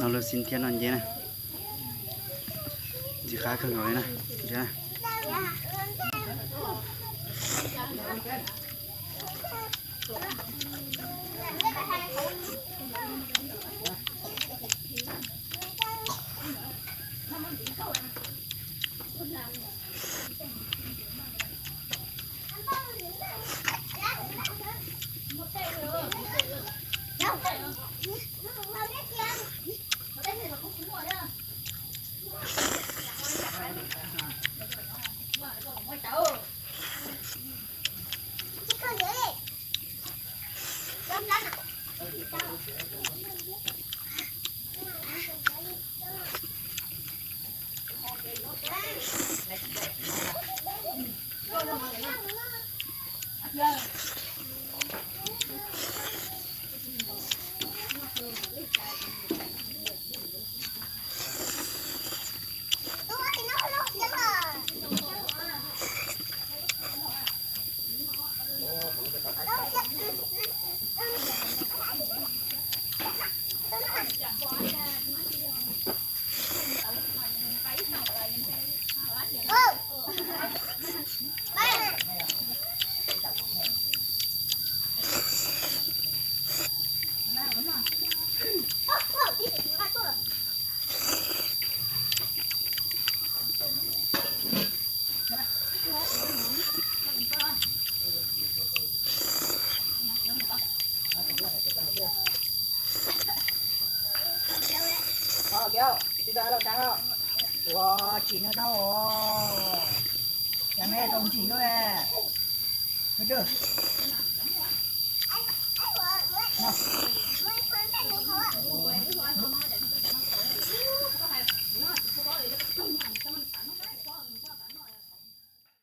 No lub xib thiab no nce na, ntxim qab kawg nkaus li na. Ua tsim no tau, cas me tau ntsim lawm.